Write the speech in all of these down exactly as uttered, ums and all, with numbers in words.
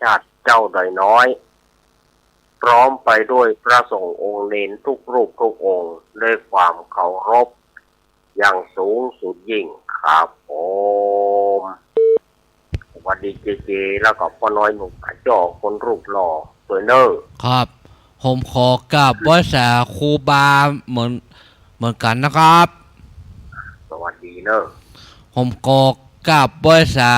ชาติเจ้าดอยน้อย พร้อมไปด้วยพระสงฆ์องค์เณรทุกรูปทุกองค์ ด้วยความเคารพอย่างสูงสุดยิ่งครับผม สวัสดีเจเจ แล้วก็ป้อน้อยหนุ่มขาจ้อคนรูปหล่อตวยเน่อ ครับ ผมขอกราบไหว้สาครูบาเหมือน เหมือนกั๋นนะครับ สวัสดีเน่อ ผมขอกราบไหว้สา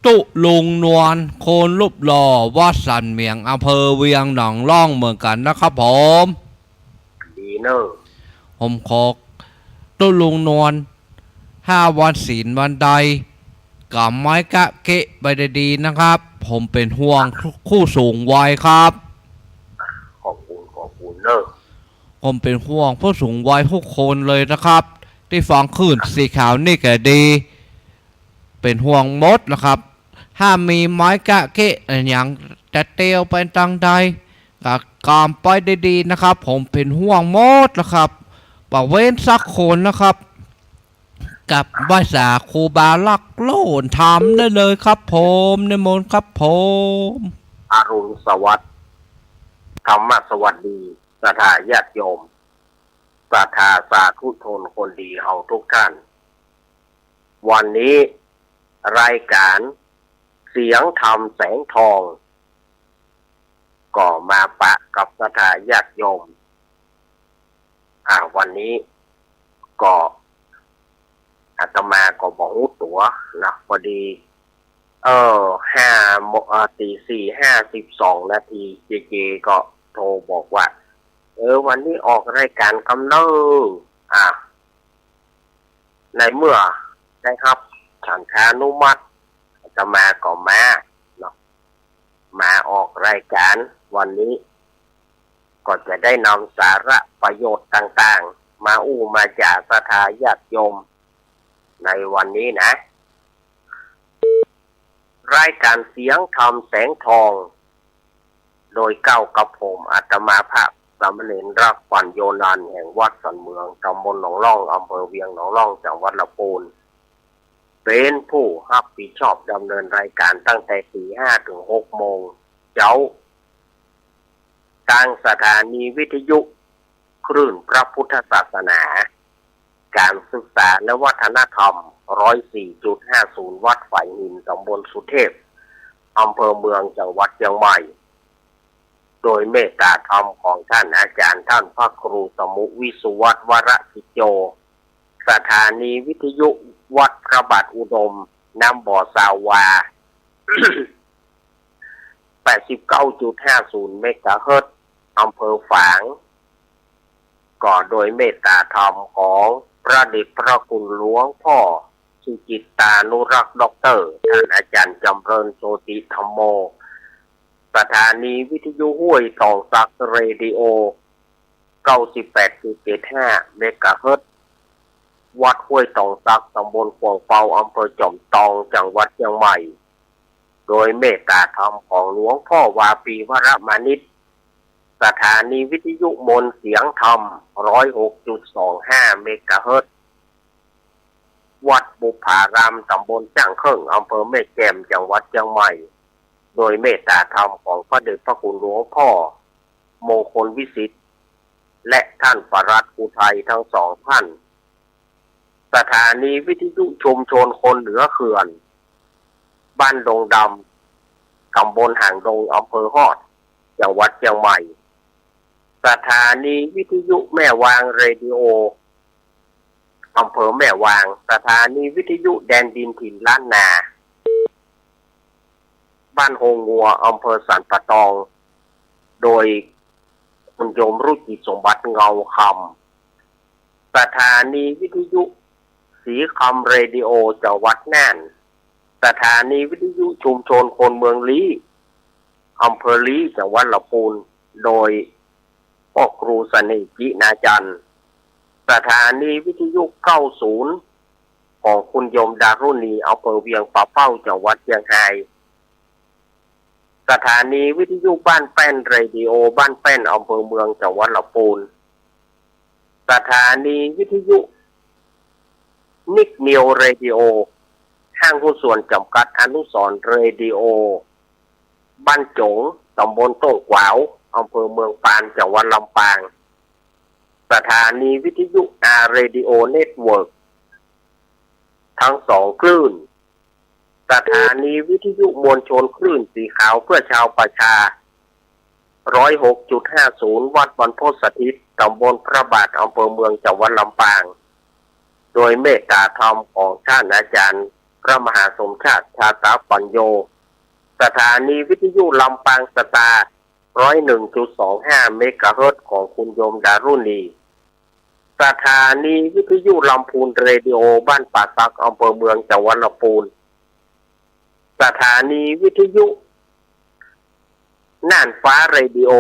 ตุ๊ลุงนวล คนรูปหล่อ วัดสันเหมียง อำเภอเวียงหนองล่องเหมือนกั๋นนะครับผม ดีเน่อ ผมขอตุ๊ลุงนวล ห้าวันศีลวันใด กำไม้กะเกะไปดีๆ นะครับ ผมเป๋นห่วงผู้สูงวัยครับ ขอบคุณ ขอบคุณเน่อ ผมเป๋นห่วงผู้สูงวัยทุกคนเลยนะครับ ตี้ฟังคลื่นสีขาวนี่ก็ดี เป๋นห่วงหมดนะครับ ถ้ามีไม้กะเกะอะหยังจะเตียวไปตางใด ก็กำไปดีๆ นะครับ ผมเป๋นห่วงหมดนะครับ บ่เว้นสักคนนะครับ กราบไหว้สาครูบาลักโลนธรรมได้เลยครับผม นิมนต์ครับผม อรุณสวัสดิ์ ธรรมสวัสดี ศรัทธาญาติโยม ศรัทธาสาธุชนคนดีเฮาทุกท่าน วันนี้รายการเสียงธรรมแสงทอง ก็มาปะกับศรัทธาญาติโยม อ่า วันนี้ก็อาตมาก็บ่ฮู้ตั๋วนะ พอดี เออ ห้าโมง เออ ตีสี่ห้าสิบสองนาที เจเจก็โทรบอกว่า เออ วันนี้ออกรายการกำเน่อ อ่า ในเมื่อได้ฮับฉันทานุมัติ อาตมาก็มาเนาะ มาออกรายการวันนี้ ก็จะได้นำสาระประโยชน์ต่างๆ มาอู้มาจ๋าศรัทธาญาติโยมในวันนี้นะ รายการเสียงธรรมแสงทอง โดยเก๊ากับผมอาตมาภาพสามเณรรักปัญโญนันท์ แห่งวัดสันเหมือง ตำบลหนองล่อง อำเภอเวียงหนองล่อง จังหวัดลำพูน เป๋นผู้ฮับผิดชอบดำเนินรายการตั้งแต่ตีห้าเถิงหกโมงเจ๊า ตางสถานีวิทยุคลื่นพระพุทธศาสนา การศึกษาและวัฒนธรรม ร้อยสี่จุดห้าศูนย์ วัดฝายหิน ตำบลสุเทพ อำเภอเมือง จังหวัดเจียงใหม่ โดยเมตตาธรรมของท่านอาจารย์ ท่านพระครูสมุห์ วิสุวัฒน์ วรกิจโจ สถานีวิทยุวัดพระบาทอุดม น้ำบ่อซาวา แปดสิบเก้าจุดห้าศูนย์ เมกะเฮิรตซ์ อำเภอฝาง ก็โดยเมตตาธรรมของพระเดชพระคุณหลวงพ่อสุจิตตานุรักษ์ ด็อกเตอร์ ท่านอาจารย์จำเริญ โชติธัมโม สถานีวิทยุห้วยตองสัก เรดิโอ เก้าสิบแปดจุดเจ็ดห้า เมกะเฮิรตซ์ วัดห้วยตองสัก ตำบลขวางเปา อำเภอจอมตอง จังหวัดเจียงใหม่ โดยเมตตาธรรมของหลวงพ่อวาปี วรมานิช สถานีวิทยุมนต์เสียงธรรม ร้อยหกจุดสองห้า เมกะเฮิรตซ์ วัดบุปผาราม ตำบลจ้างเคิ่ง อำเภอแม่แจ่ม จังหวัดเจียงใหม่ โดยเมตตาธรรมของพระเดชพระคุณหลวงพ่อมงคลวิสิทธิ์ และท่านปลัดอุทัยทั้งสองท่าน สถานีวิทยุชุมชนคนเหนือเขื่อน บ้านดงดำ ตำบลหางดง อำเภอฮอด จังหวัดเจียงใหม่ สถานีวิทยุแม่วาง เรดิโอ อำเภอแม่วาง สถานีวิทยุแดนดินถิ่นล้านนา บ้านโฮงงัว อำเภอสันป่าตอง โดยคุณโยมรุจิสมบัติ เงาคำ สถานีวิทยุสีคำ เรดิโอ จังหวัดน่าน สถานีวิทยุชุมชนคนเมืองลี้ อำเภอลี้ จังหวัดลำพูน โดยพ่อครูเสน่ห์ จินาจันทร์ สถานีวิทยุเก้าศูนย์ ของคุณโยมดารุณี อำเภอเวียงป่าเป้า จังหวัดเจียงฮาย สถานีวิทยุบ้านแป้น เรดิโอบ้านแป้น อำเภอเมือง จังหวัดลำพูน สถานีวิทยุนิกนิว เรดิโอ ห้างหุ้นส่วนจำกัดอนุสรณ์ เรดิโอ บ บ้านจ๋ง ตำบลต้งกวาว อำเภอเมืองปาน จังหวัดลำปาง สถานีวิทยุ อาร์ เรดิโอ เน็ตเวิร์ก ทั้งสองคลื่น สถานีวิทยุมวลชนคลื่นสีขาวเพื่อชาวประชา ร้อยหกจุดห้าศูนย์ วัดบรรพตสถิต ตำบลพระบาท อำเภอเมือง จังหวัดลำปาง โดยเมตตาธรรมของท่านอาจารย์พระมหาสมชาติ ชาตาปัญโญ สถานีวิทยุลำปางสตาร์ ร้อยหนึ่งจุดสองห้า เมกะเฮิรตซ์ ของคุณโยมดารุณี สถานีวิทยุลำพูนเรดิโอ บ้านป่าสัก อำเภอเมือง จังหวัดลำพูน สถานีวิทยุน่านฟ้าเรดิโอ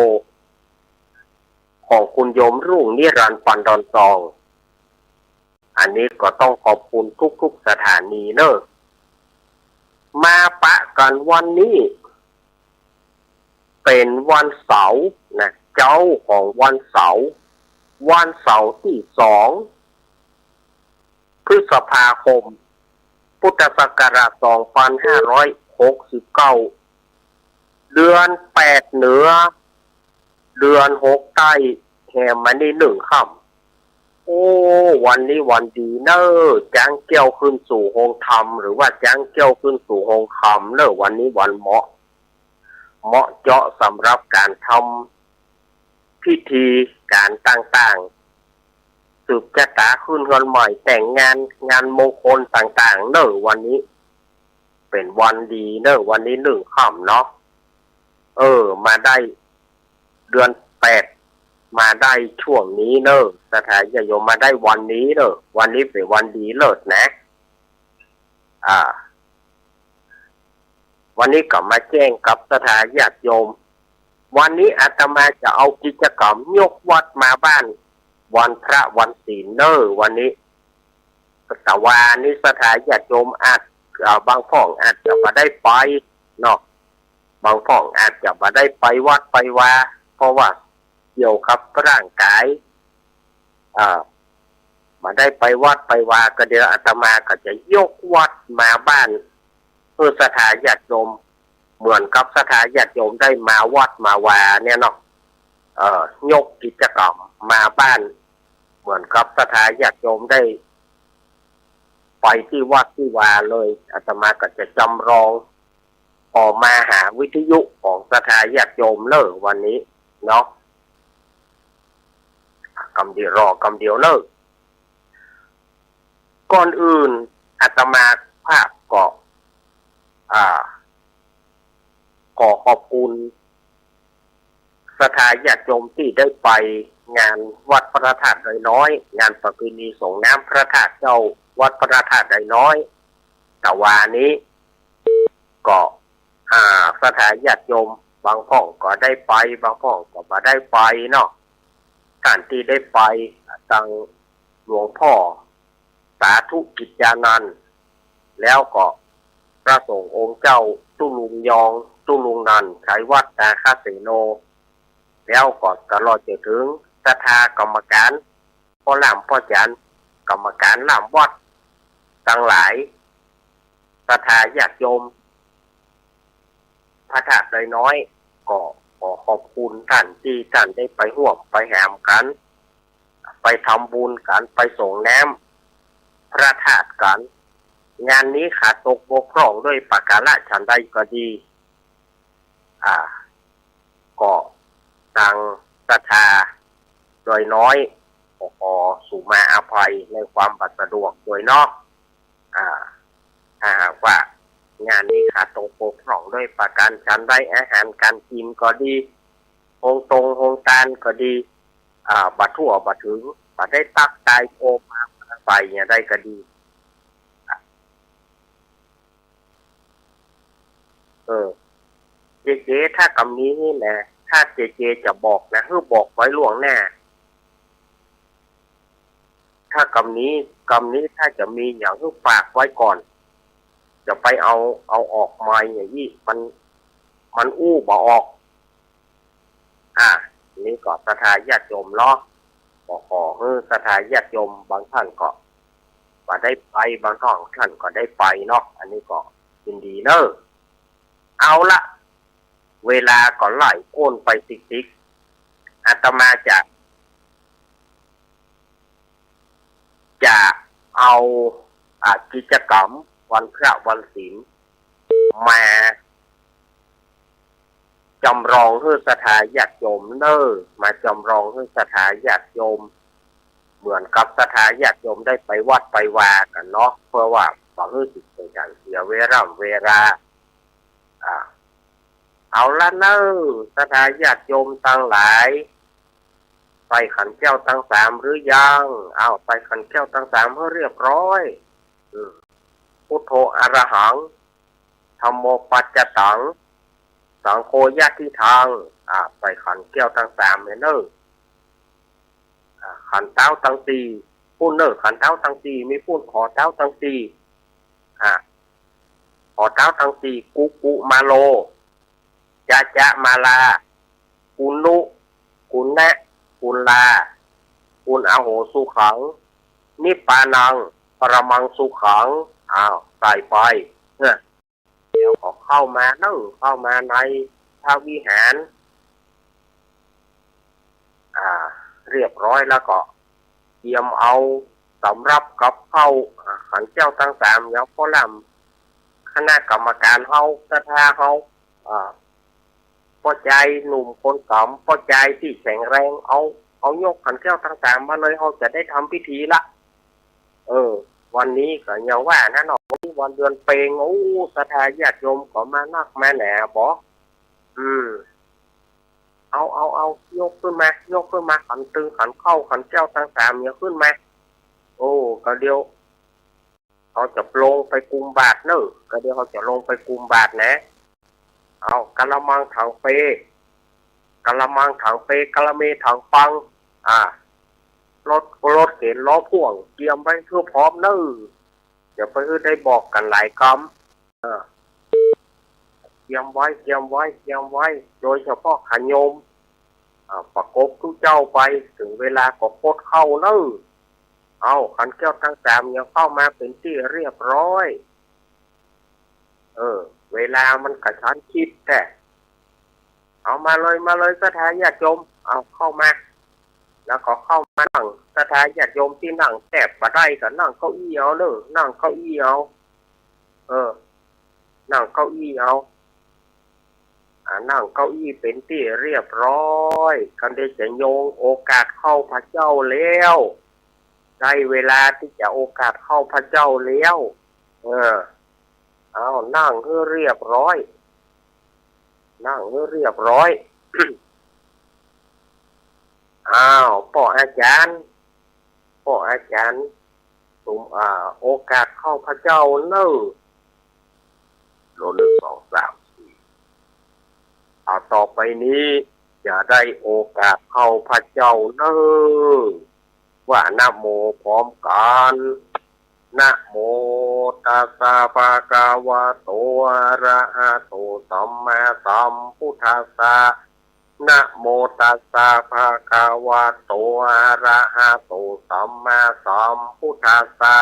ของคุณโยมรุ่งนิรันดร์ ปันดอนซอง อันนี้ก็ต้องขอบคุณทุกๆสถานีเนอะ มาปะกั๋นวันนี้ เป๋นวันเสาร์นะ เจ๊าของวันเสาร์ วันเสาร์ตี้สอง พฤษภาคม พุทธศักราช สองพันห้าร้อยหกสิบเก้า เดือนแปดเหนือ เดือนหกใต้ แหมมานี่นึ่งค่ำ โอ้ วันนี้วันดีเนอะ จ๊างเกี้ยวขึ้นสู่โฮงธรรม หรือว่าจ๊างเกี้ยวขึ้นสู่โฮงคำเนอะ วันนี้วันเหมาะ เหมาะเจาะสำหรับก๋านทำพิธีก๋านต่างๆ สืบจะต๋าขึ้นเฮือนใหม่ แต่งงาน งานมงคลต่างๆ เนอะ วันนี้เป๋นวันดีเนอะ วันนี้นึ่งค่ำเนาะ เออ มาได้เดือนแปด มาได้ช่วงนี้เนอะ ศรัทธาญาติโยม มาได้วันนี้เนอะ วันนี้เป๋นวันดีเลิศนะ อ่า วันนี้ก็มาแจ้งกับศรัทธาญาติโยม วันนี้อาตมาจะเอากิจกรรมยกวัดมาบ้าน วันพระวันศีลเนอะ วันนี้ แต่ว่านี้ศรัทธาญาติโยมอาจ อ่า บางพ่องอาจจะบ่ได้ไปเนาะ บางพ่องอาจจะบ่ได้ไปวัดไปวา เพราะว่าเกี่ยวกับร่างกาย อ่า บ่ได้ไปวัดไปวา ก็เดี๋ยวอาตมาก็จะยกวัดมาบ้าน หื้อศรัทธาญาติโยม เหมือนกับศรัทธาญาติโยมได้มาวัดมาวาเนี่ยเนาะ เอ่อ ยกกิจกรรมมาบ้าน เหมือนกับศรัทธาญาติโยมได้ไปตี้วัดตี้วาเลย อาตมาก็จะจำลอง ออกมาหาวิทยุของศรัทธาญาติโยมเนอะ วันนี้เนาะ กำเดียว รอกำเดียวเนอะ ก่อนอื่นอาตมาภาพก็ อ่า ขอขอบคุณศรัทธาญาติโยมตี้ได้ไปงานวัดพระธาตุดอยน้อย งานประเพณีส่งน้ำพระธาตุเจ้าวัดพระธาตุดอยน้อย แต่วานี้ ก็ อ่า ศรัทธาญาติโยม บางพ่องก็ได้ไป บางพ่องก็บ่ได้ไปเนาะ ต้านตี้ได้ไป ตังหลวงพ่อสาธุกิจจานันท์ แล้วก็พระสงฆ์องค์เจ้าตุ๊ลุงยอง ตุ๊ลุงนันท์ ไชยวัฒน์ นาคเสโน แล้วก็ตลอดจะเถิงศรัทธากรรมการ ป้อล่ามป้อจ๋ารย์ กรรมการล่ามวัดตังหลาย ศรัทธาญาติโยม พระธาตุดอยน้อย ก็ขอขอบคุณต้านตี้ต้านได้ไปฮ่วมไปหามกั๋น ไปทำบุญกั๋น ไปส่งน้ำพระธาตุกั๋น งานนี้ขาดตกบกพร่องด้วยประก๋าระฉันใดก็ดี อ่า ก็ตังศรัทธาดอยน้อย ก็ขอสุมาอภัยในความบ่สะดวกโดยเนาะ อ่า ถ้าหากว่างานนี้ขาดตกบกพร่องด้วยประก๋าระฉันใด อาหารก๋านกิ๋นก็ดี โฮงตรงโฮงตานก็ดี อ่า บ่ทั่วบ่เถิง บ่ได้ตั๊กตายโอมมาใส่อย่างใดก็ดี เออ เจเจ ถ้ากำนี้นี่นะ ถ้าเจเจจะบอกนะ หื้อบอกไว้ล่วงหน้า ถ้ากำนี้ กำนี้ถ้าจะมีอย่างหื้อฝากไว้ก่อน จะไปเอา เอาออกมาอย่างอี้ มัน มันอู้บ่ออก อ่า นี่ก็ศรัทธาญาติโยมเนาะ ก็ขอหื้อศรัทธาญาติโยม บางต้านก็บ่ได้ไป บางต้านก็ได้ไปเนาะ อันนี้ก็ยินดีเนอะ เอาละ เวลาก็ไล่ก้นไปติ๊กๆ อาตมาจะ จะเอา อ่า กิจกรรมวันพระวันศีล มาจำลองหื้อศรัทธาญาติโยมเน่อ มาจำลองหื้อศรัทธาญาติโยม เหมือนกับศรัทธาญาติโยมได้ไปวัดไปวากั๋นเนาะ เพื่อว่าบ่หื้อสิเสียเวลาเวลา อ่า เอาละเน่อ ศรัทธาญาติโยมตังหลาย ใส่ขันแก้วตังสามหรือยัง เอา ใส่ขันแก้วตังสามหื้อเรียบร้อย อืม พุทโธอะระหัง ธัมโมปัจจตัง สังโฆญาติทัง อ่า ใส่ขันแก้วตังสามเน่อ อ่า ขันเต๊าตังสี่ ปุ้นเน่อ ขันเต๊าตังสี่ มีปุ้น ขอเต๊าตังสี่ อ่า ขอเต๊าตังสี่ กุกุมาโล จะจะมาลา กุณุ กุณะ กุลา กุณอโหสุขัง นิปปานัง ปรมังสุขัง อ้าว ใส่ไป เนี่ย เดี๋ยวก็เข้ามาเน่อ เข้ามาในพระวิหาร อ่า เรียบร้อยแล้วก็เตรียมเอาสำรับกับข้าว อ่า ขันแก้วตังสาม เดี๋ยวพ่อล่ำ คณะกรรมการเฮา ศรัทธาเฮา อ่า ป้อจายหนุ่มคนก๋ำ ป้อจายตี้แข็งแรง เอา เอายกขันแก้วตังสามมาเลย เฮาจะได้ทำพิธีละ เออ วันนี้ก็ยังว่านะเนาะ วันนี้วันเดือนเป็ง โอ้ ศรัทธาญาติโยมก็มานักมาแหน่บ่ อืม เอา เอา เอา ยกขึ้นมา ยกขึ้นมา ขันตึง ขันเข้า ขันแก้วตังสาม เนี่ยขึ้นมา โอ้ ก็เดี๋ยว เฮาจะลงไปกุมบาตรเน่อ ก็เดี๋ยวเฮาจะลงไปกุมบาตรนะ เอา กะละมังถังเป กะละมังถังเป กะละเมถังปัง อ่า รถ รถเก๋งล้อพ่วง เตรียมไว้หื้อพร้อมเน่อ อย่าไปหื้อได้บอกกั๋นหลายกำ เออ เตรียมไว้ เตรียมไว้ เตรียมไว้ โดยเฉพาะขาโยม อ่า ประกบตุ๊เจ้าไป เถิงเวลาก็ปดเข้าเน่อ เอา ขันแก้วตังสาม เนี่ยเข้ามาเป๋นตี้เรียบร้อย เออ เวลามันกระชั้นชิดแต๊ เอามาเลย มาเลย ศรัทธาญาติโยม เอาเข้ามา แล้วก็เข้ามานั่ง ศรัทธาญาติโยมตี้นั่งแต๊บ่ได้ก็นั่งเก้าอี้เอาเน่อ นั่งเก้าอี้เอา เออ นั่งเก้าอี้เอา อ่า นั่งเก้าอี้เป๋นตี้เรียบร้อย ก็ได้จะโยงโอกาสเข้าพระเจ้าแล้ว ได้เวลาตี้จะโอกาสเข้าพระเจ้าแล้ว เออ เอา นั่งหื้อเรียบร้อย นั่งหื้อเรียบร้อย อ้าว ป้ออาจ๋ารย์ ป้ออาจ๋ารย์ สุม อ่า โอกาสเข้าพระเจ้าเน่อ โล นึ่ง สอง สาม สี่ อ่า ต่อไปนี้จะได้โอกาสเข้าพระเจ้าเน่อ ว่านะโมพร้อมกั๋น นะโมตัสสะภะคะวะโต อะระหะโต สัมมาสัมพุทธัสสะ นะโมตัสสะภะคะวะโต อะระหะโต สัมมาสัมพุทธัสสะ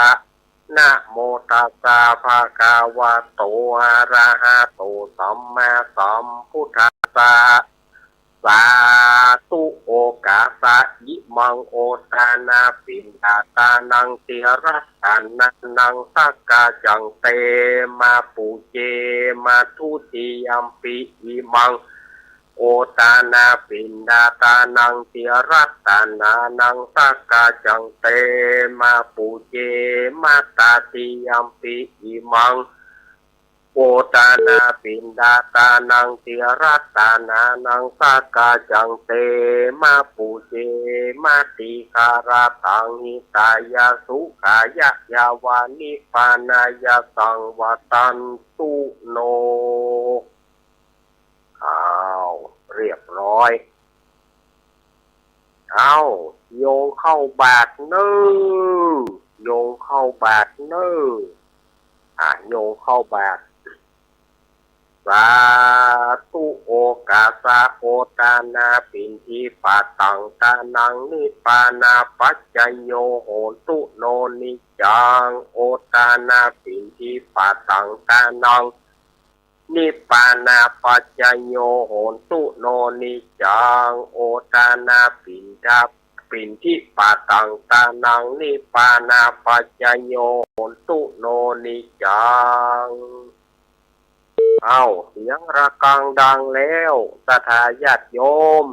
นะโมตัสสะภะคะวะโต อะระหะโต สัมมาสัมพุทธัสสะ สาธุ โอกาสะ อิมัง โอทานาปิณฑาตานัง ติรัตตานานัง สักกาจัง เต มา ปูเจ มา ทุติยัมปิ อิมัง โอทานาปิณฑาตานัง ติรัตตานานัง สักกาจัง เต มา ปูเจ มา ตาติยัมปิ อิมัง โอทานาปิณฑาตานัง ติรัตตานานัง สักกาจัง เต มา ปูเจ มา ติคาระตัง หิตายะ สุขายะ ยาวานิพพานายะ สังวัตตันตุ โน อ้าว เรียบร้อย อ้าว โยงเข้าบาตรเน่อ โยงเข้าบาตรเน่อ อ่ะ โยงเข้าบาตร สาธุ โอกาสะ โอทานาปิณฑิปะตัง ตานัง นิพพานาปัจจโย โหนตุ โน นิจจัง โอทานาปิณฑิปะตัง ตานัง นิพพานาปัจจโย โหนตุโน นิจจัง โอทานาปิณฑา ปิณฑิปาตัง ตานัง นิพพานาปัจจโย โหนตุโน นิจจัง เอ้า เสียงระฆังดังแล้ว ศรัทธาญาติโยม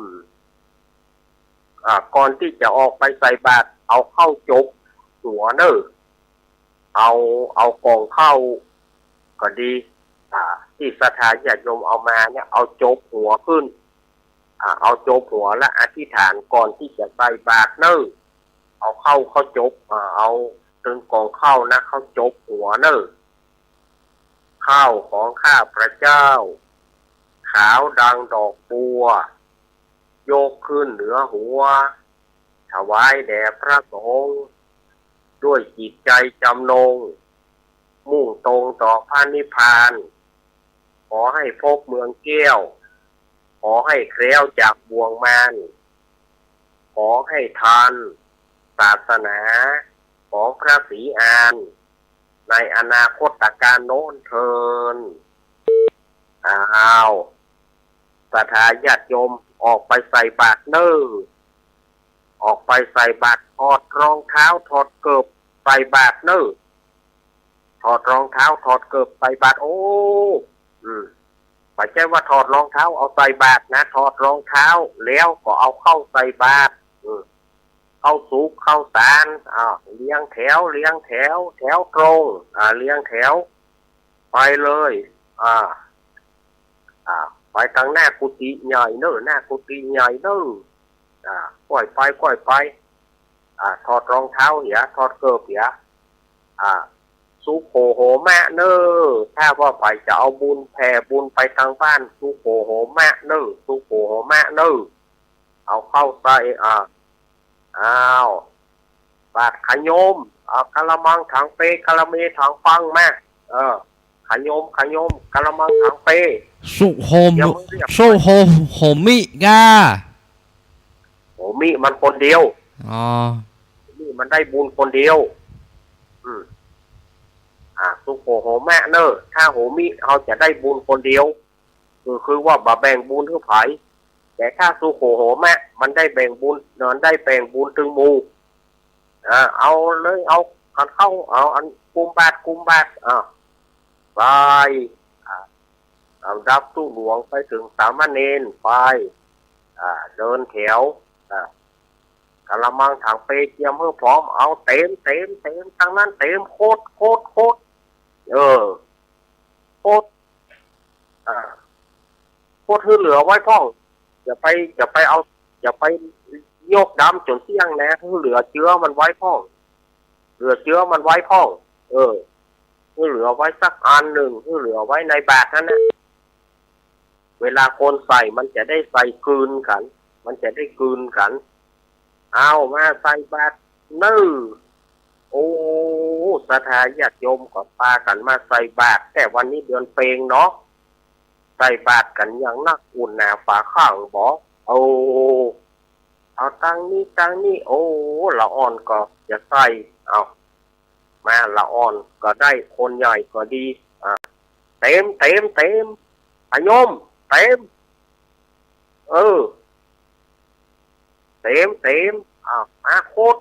อ่า ก่อนตี้จะออกไปใส่บาตร เอาข้าวจกหัวเน่อ เอา เอาก่องข้าวก็ดี อ่า ตี้ศรัทธาญาติโยมเอามาเนี่ย เอาจกหัวขึ้น อ่า เอาจกหัวและอธิษฐานก่อนตี้จะใส่บาตรเน่อ เอาข้าว ข้าวจก อ่า เอาตึงก่องข้าวนะ ข้าวจกหัวเน่อ ข้าวของข้าพระเจ้า ขาวดังดอกบัว ยกขึ้นเหนือหัว ถวายแด่พระสงฆ์ ด้วยจิตใจจำนง มุ่งตรงต่อพระนิพพาน ขอให้พบเมืองแก้ว ขอให้แคล้วจากบ่วงมาร ขอให้ทันศาสนาของพระศรีอาน ในอนาคตกาลโน้นเทอญ อ้าว ศรัทธาญาติโยม ออกไปใส่บาตรเน่อ ออกไปใส่บาตร ถอดรองเท้า ถอดเกิบ ใส่บาตรเน่อ ถอดรองเท้า ถอดเกิบ ใส่บาตร โอ้ อืม บ่ใจ้ว่าถอดรองเท้าเอาใส่บาตรนะ ถอดรองเท้าแล้วก็เอาเข้าใส่บาตร อืม ข้าวสุกข้าวสาร อ่า เรียงแถว เรียงแถว แถวตรง อ่า เรียงแถว ไปเลย อ่า อ่า ไปตางหน้ากุฏิใหญ่เน่อ หน้ากุฏิใหญ่เน่อ อ่า ก้อยไป ก้อยไป อ่า ถอดรองเท้าเหีย ถอดเกิบเหีย อ่า สุโขโหมะเน่อ ถ้าว่าใผจะเอาบุญแผ่บุญไปตางบ้าน สุโขโหมะเน่อ สุโขโหมะเน่อ เอาเข้าใส่ อ่า อ้าว บาตรขะโยม เอากะละมังถังเป กะละเมถังปังมา เออ ขะโยม ขะโยม กะละมังถังเป สุโหม เดี๋ยวมึงเรียก สุโห โหมิกา โหมิมันคนเดียว อ๋อ โหมิมันได้บุญคนเดียว อืม อ่า สุโขโหมะเน่อ ถ้าโหมิเฮาจะได้บุญคนเดียว คือ คือว่าบ่แบ่งบุญหื้อใผ แต่ถ้าสุโขโหมะ มันได้แบ่งบุญ มันได้แบ่งบุญตึงหมู่ อ่า เอาเลย เอาอันเข้า เอาอันกุมบาตร กุมบาตร อ่า ไป อ่า ลำดับตุ๊หลวงไปเถิงสามเณร ไป อ่า เดินแถว อ่า กะละมังถังเปเกียมหื้อพร้อม เอาเต็ม เต็ม เต็ม ตังนั้นเต็ม โคตร โคตร โคตร เออ โคตร อ่า โคตรหื้อเหลือไว้พ่อง อย่าไป อย่าไปเอา อย่าไปยกดำจ๋นเสี้ยงนะ หื้อเหลือเจื้อมันไว้พ่อง เหลือเจื้อมันไว้พ่อง เออ หื้อเหลือไว้สักอันนึ่ง หื้อเหลือไว้ในบาตรนั้นนะ เวลาคนใส่มันจะได้ใส่กลืนกั๋น มันจะได้กลืนกั๋น เอามาใส่บาตรเน่อ โอ้ ศรัทธาญาติโยมก็ปากั๋นมาใส่บาตร แต่วันนี้เดือนเพ็ญเนาะ ใส่บาตรกั๋นอย่างนัก อุ่นหนาฝาข้างบ่ โอ้ เอาตังนี้ตังนี้ โอ้ ละอ่อนก็จะใส่ เอา มาละอ่อนก็ได้ คนใหญ่ก็ดี อ่า เต็ม เต็ม เต็ม ขะโยม เต็ม เออ เต็ม เต็ม อ่า มาโคตร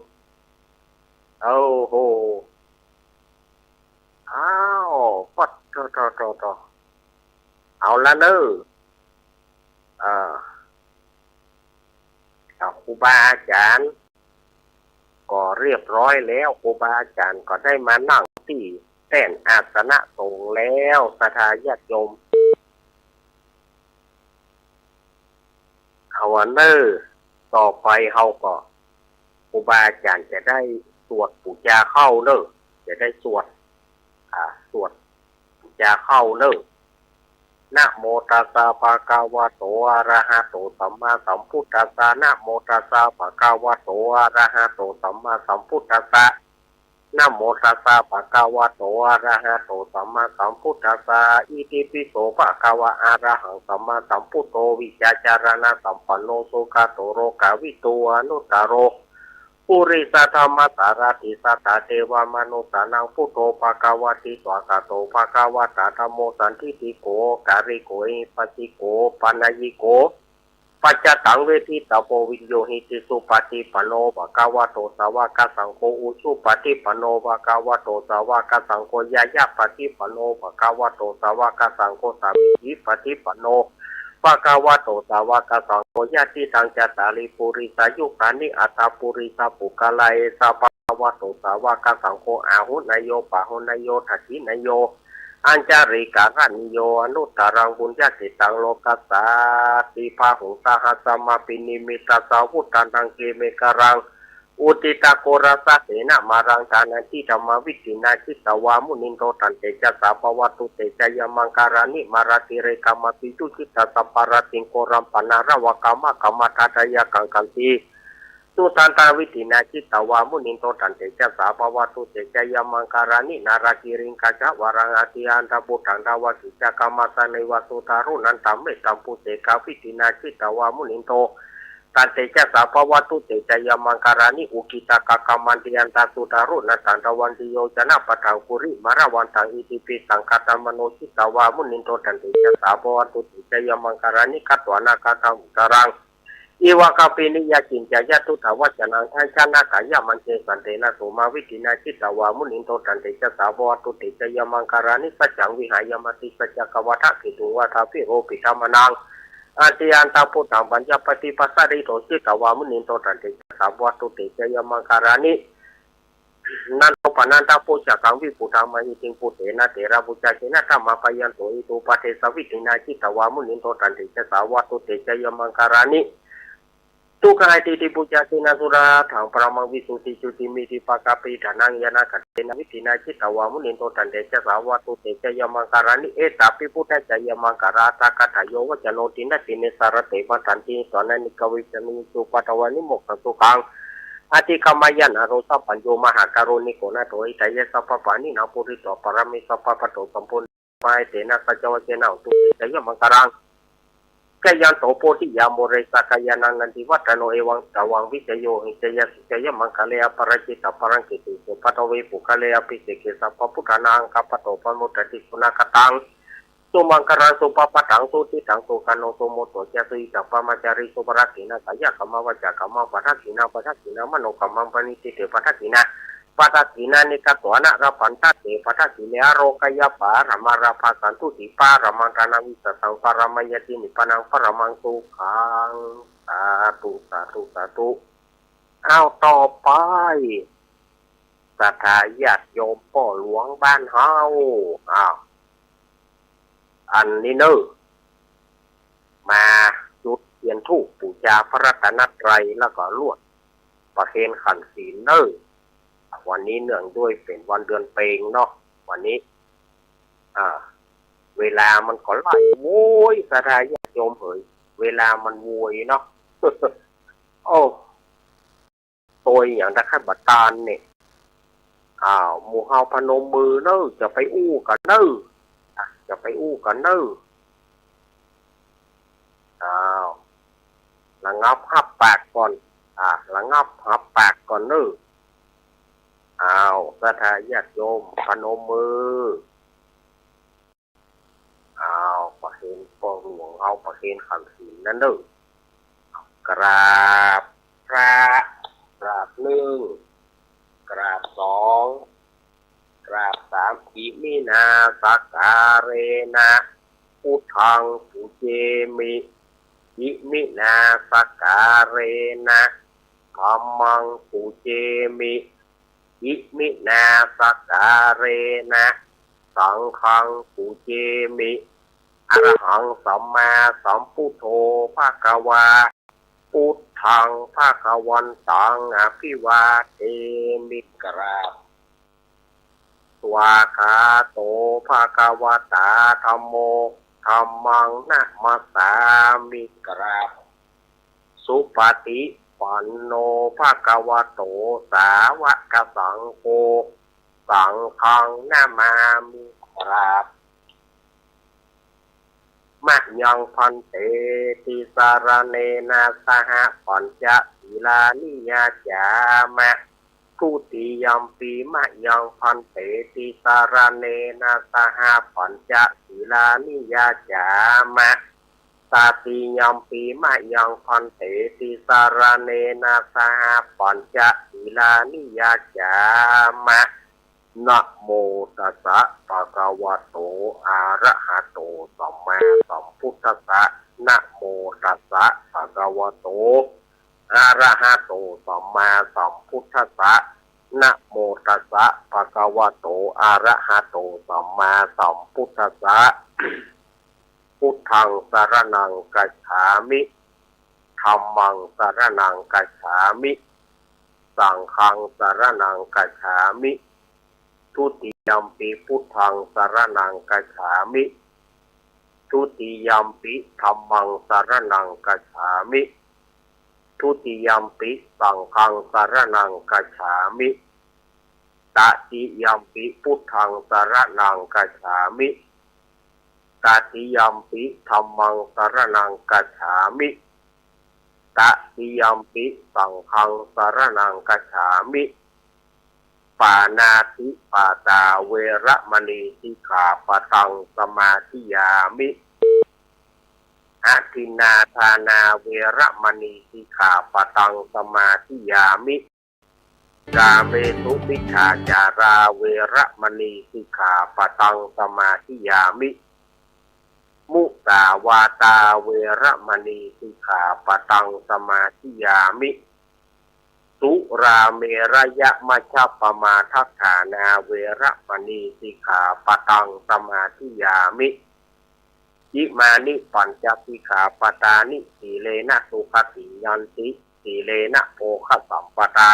โอ้โห อ้าว ปัด โถ โถ โถ โถ เอาละเน่อ อ่า อ่า ครูบาอาจ๋ารย์ก็เรียบร้อยแล้ว ครูบาอาจ๋ารย์ก็ได้มานั่งตี้แต้นอาสนะสงฆ์แล้ว ศรัทธาญาติโยม เอาอะเน่อ ต่อไปเฮาก็ ครูบาอาจ๋ารย์จะได้สวดปู๋จาเข้าเน่อ จะได้สวด อ่า สวดปู๋จาเข้าเน่อ นะโมตัสสะ ภะคะวะโต อะระหะโต สัมมาสัมพุทธัสสะ นะโมตัสสะ ภะคะวะโต อะระหะโต สัมมาสัมพุทธัสสะ นะโมตัสสะ ภะคะวะโต อะระหะโต สัมมาสัมพุทธัสสะ อิติปิโส ภะคะวะ อะระหัง สัมมาสัมพุทโธ วิชชาจารณะสัมปันโน สุขะโต โลกะวิทู อนุตตะโร ปุริสะธัมมะสารถิ สัตตะเตวะมะนุสสานัง พุทโธภะคะวะติ สวากขาโตภะคะวะตะ ธัมโมสันทิฏฐิโก อะคาลิโก เอหิปัสสิโก ปะนะยิโก ปัจจตังเวทิตาโว วินยูหิติ สุปะฏิปันโนภะคะวะโต สาวะกะสังโฆ อุจุปะฏิปันโนภะคะวะโต สาวะกะสังโฆ ญาญาปะฏิปันโนภะคะวะโต สาวะกะสังโฆ สามีจิปะฏิปันโนภะคะวะโต สาวะกะสังโฆ ยะติตัง จัตตาริ ปุริสายุคานิ อัตถะปุริสะปุคคาละ เอสะภะคะวะโต สาวะกะสังโฆ อาหุเนโย ปะหุเนโย ทักขิเนโย อัญชะลีกะระณีโย อนุตตะรังปุญญะเขตตัง โลกัสสาติ บาหุงสะหัสสะมะ อภินิมมิตะสาวุธานัง กรีเมฆะรัง อุทิตะโกรสะเสนะมารัง ฐานาธิธัมมาวิธินา จิตตะวา มุนินโท ตันเตจะสะ ภะวะตุเตจะยะมังคารานิ มาราติเรกะมะ ปิตุจิตตะสัพพะระติง โกรัมปะนาระวะกะมะกะมะทะทะยะกังขันติ สุทันตาวิธินา จิตตะวา มุนินโท ตันเตจะสะ ภะวะตุเตจะยะมังคารานิ นารากิริงกะจะวะรัง อติยันตะปุทธัง ทะวะกิจจะกะมะสะเนวะ สุตารุนันตะเมตตัมปุเสกะวิธินา จิตตะวา มุนินโท ตันเตจะสะ ภะวะตุเตจะยะมังคารานิ อุกิตตะกะกะมันติยันตะ สุตารุนันตัง ทะวันติโยจะนะปะทัง กุริมะระวันตัง อิติปิสังขะตะมะโน จิตตะวา มุนินโท ตันเตจะสะ ภะวะตุเตจะยะมังคารานิ คัตวานะคัตตังอุตตะรัง อิวะกะปินิยะ จินจะยะ ทุตถะวัจจะนัง ทัญชนะกายะมัญเจ สันเตนะ โสมาวิธินา จิตตะวา มุนินโท ตันเตจะสะ ภะวะตุเตจะยะมังคารานิ สัจจังวิหายะ มติสัจจะกะวะทะเกตุง วาทาภิโรปิตะมะนัง อติยันตะปุทธัง ปัญญะปะติปัสสะริโต จิตตะวา มุนินโท ตันเตจะสะ ภะวะตุเตจะยะมังคารานิ นันโทปะนันทะปุจจะกัง วิปุทธังมหิทธิง ปุทเทนะเถระปุจจะเกนะ ธัมมาปะยันโต อิทธุปะเดสะวิธินา จิตตะวา มุนินโท ตันเตจะสะ ภะวะตุเตจะยะมังคารานิ ทุกขะหายะติติปุจจะเกนะ สุระถัง ปะระมัง วิสุทธิจุติมิทธิปะกะปิฏฐานัง ญาณะขันเตนะ วิธินา จิตตะวา มุนินโท ตันเตจะสะ ภะวะตุเตจะยะมังคารานิ เอตาปิ พุทธะจะยะมังคาราตะกะถะโย วะจะโน ติณะติเณ สะระเต วะสันติ สะนะนิกะเวชะเน สุปัททะวะ นิโมกขะสุขัง อะธิกะมะยะ นะโร สัพพัญญู มหาการุณิโก นาโถ หิตายะ สัพพะปาณินัง ปูริโต ปะระเม สัพพะปะโต สัมปูรณะ มะหาเตนะ สัจจะวะเจนะ โหตุ เตจะยะมังคารัง จะยันโต โพธิยา มูเล สะกะยานัง นันทิวัฏฏะโน เอวัง ตะวัง วิจโย หิตายะ สุจยะมังคะเล อะปะราจิตะปะรังเกตุ สุปัททะเว ปุคคะเล อะภิเสเก สัพพะปุทธานัง อะกัปปะโต ปะมุตตะติ สุนะคะตัง สุมังคะลัง สุภะพะตัง สุทิฏฐัง สุขะโน สุมุตโต จะ สุหิตัง ปะมะจาริ สุภะลักขิณัง กายะกัมมะ วาจากัมมะ ปะทักขิณัง ปะทักขิณัง มะโนกัมมัง ปะริณิทธิเต ปะทักขิณา ปะทักขิณานิกะตวานะ รักขันตะเต ปะทักขิเณ อาโรกะยะปะระมาราภา สันตุติปะระมัง ทานะวิสสะสัง ปะระมะยะติ นิพพานัง ปะระมัง สุขัง สาธุ สาธุ สาธุ อ้าว ต่อไป ศรัทธาญาติโยมป้อหลวงบ้านเฮา อ้าว อันนี้เน่อ มาจุดเตียนธูปปู๋จาพระรัตนตรัย แล้วก็ลวดประเคนขันธ์ศีลเน่อ วันนี้เนื่องด้วยเป๋นวันเดือนเพ็ญเนาะ วันนี้ อ่า เวลามันก็ไล่โวย ศรัทธาญาติโยมเหย เวลามันโวยเนาะ โอ้ โตยอย่างตะขัดบาตานเนี่ย อ้าว หมู่เฮาพนมมือเน่อ จะไปอู้กั๋นเน่อ อ่ะ จะไปอู้กั๋นเน่อ อ้าว ระงับฮับปากก่อน อ่ะ ระงับฮับปากก่อนเน่อ อ้าว ศรัทธาญาติโยมพนมมือ อ้าว ประเคนป้อหลวงเฮาประเคนขันธ์ศีลนั้นเน่อ กราบพระ กราบหนึ่ง กราบสอง กราบสาม อิมินาสักการะนะ พุทธังปูเจมิ อิมินาสักการะนะ ธัมมังปูเจมิ อิมินาสักการะนะ สังฆังปูเจมิ อะระหังสัมมาสัมพุทโธภะคะวา พุทธังภะคะวันตัง อะภิวาเทมิ กราบ สวากขาโตภะคะวะตาธัมโม ธัมมังนะมัสสามิ กราบ สุปะฏิปันโนภะคะวะโต สาวะกะสังโฆ สังฆังนะมามิ กราบ มะยังภันเต ติสะระเณนะสะหะ ปัญจะ sīlāni yācāma. Dutiyampi mayaṃ bhante tisaraṇena saha pañca sīlāni yācāma. Tatiyampi mayaṃ bhante tisaraṇena saha pañca sīlāni yācāma. Namo tassa bhagavato arahato sammāsambuddhassa. Namo tassa bhagavato arahato sammāsambuddhassa. Namo tassa bhagavato arahato sammāsambuddhassa. Buddhaṃ saraṇaṃ gacchāmi. Dhammaṃ saraṇaṃ gacchāmi. Saṅghaṃ saraṇaṃ gacchāmi. Dutiyampi buddhaṃ saraṇaṃ gacchāmi. Dutiyampi dhammaṃ saraṇaṃ gacchāmi. Dutiyampi saṅghaṃ saraṇaṃ gacchāmi. Tatiyampi buddhaṃ saraṇaṃ gacchāmi. Tatiyampi dhammaṃ saraṇaṃ gacchāmi. Tatiyampi saṅghaṃ saraṇaṃ gacchāmi. Pāṇātipātā veramaṇī sikkhāpadaṃ samādiyāmi. Adinnādānā veramaṇī sikkhāpadaṃ samādiyāmi. Kāmesu micchācārā veramaṇī sikkhāpadaṃ samādiyāmi. Musāvādā veramaṇī sikkhāpadaṃ samādiyāmi. Surāmerayamajjapamādaṭṭhānā veramaṇī sikkhāpadaṃ samādiyāmi. Imāni pañca sikkhāpadāni. Sīlena sugatiṃ yanti, sīlena bhogasampadā,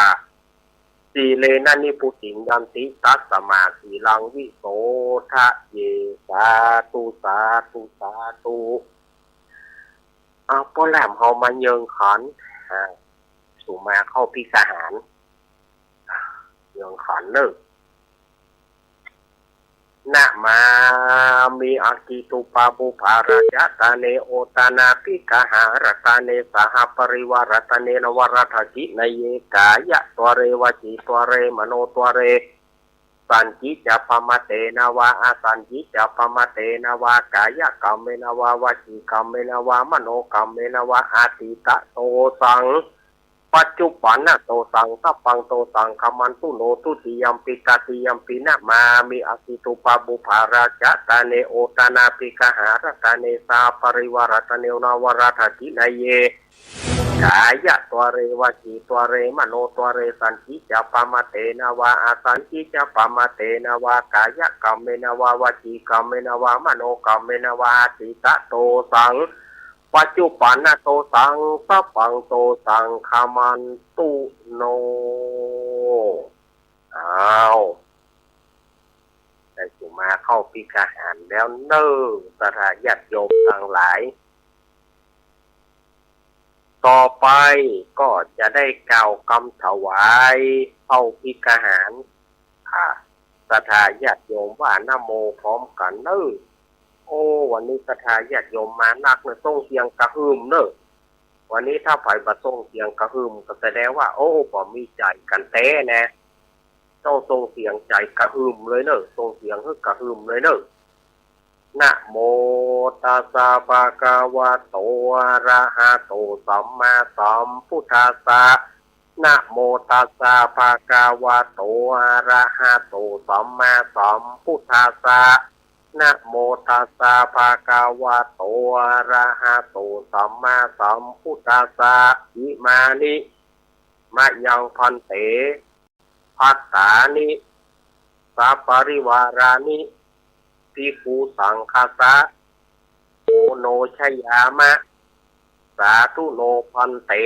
sīlena nibbutiṃ yanti, tasmā sīlaṃ visodhaye. Sādhu, sādhu, sādhu. เอา ป้อแหลมเฮามาเยิงขัน อ่า สุมาเข้าภิกขหาร เยิงขันเน่อ Namāmi akkhitūpabubbhārajatane uttanappikahāratane sahaparivarataginaye kāyatvare vacītvare manotvare sañcicca pamātena vā asañcicca pamātena vā kāyakammena vā vacīkammena vā manokammena vā atītadossaṃ paccuppannadosaṃ sabbaṃ dosaṃ khamantu no. Dutiyampi tatiyampi namāmi akkhitūpabubbhārajatane uttanappikahāratane sahaparivaratane navarataginaye kāyatvare vacītvare manotvare sañcicca pamātena vā asañcicca pamātena vā kāyakammena vā vacīkammena vā manokammena vā atītadossaṃ paccuppannadosaṃ sabbaṃ dosaṃ khamantu no. เอา ได้สุมาเข้าภิกขหารแล้วเน่อ ศรัทธาญาติโยมตังหลาย ต่อไปก็จะได้กล่าวกำถวายเข้าภิกขหาร อ่า ศรัทธาญาติโยมว่านะโมพร้อมกั๋นเน่อ โอ้ วันนี้ศรัทธาญาติโยมมานักเน่อ ส่งเสียงกระหึ่มเน่อ วันนี้ถ้าใผบ่ส่งเสียงกระหึ่มก็แสดงว่า โอ้ บ่มีใจ๋กั๋นแต๊นะ ต้องส่งเสียงใจ๋กระหึ่มเลยเน่อ ส่งเสียงหื้อกระหึ่มเลยเน่อ Namo tassa bhagavato arahato sammāsambuddhassa. Namo tassa bhagavato arahato sammāsambuddhassa. Namo tassa bhagavato arahato sammāsambuddhassa. Imāni mayaṃ bhante bhattāni saparivārāni bhikkhusaṅghassa oṇojayāma. Sādhu no bhante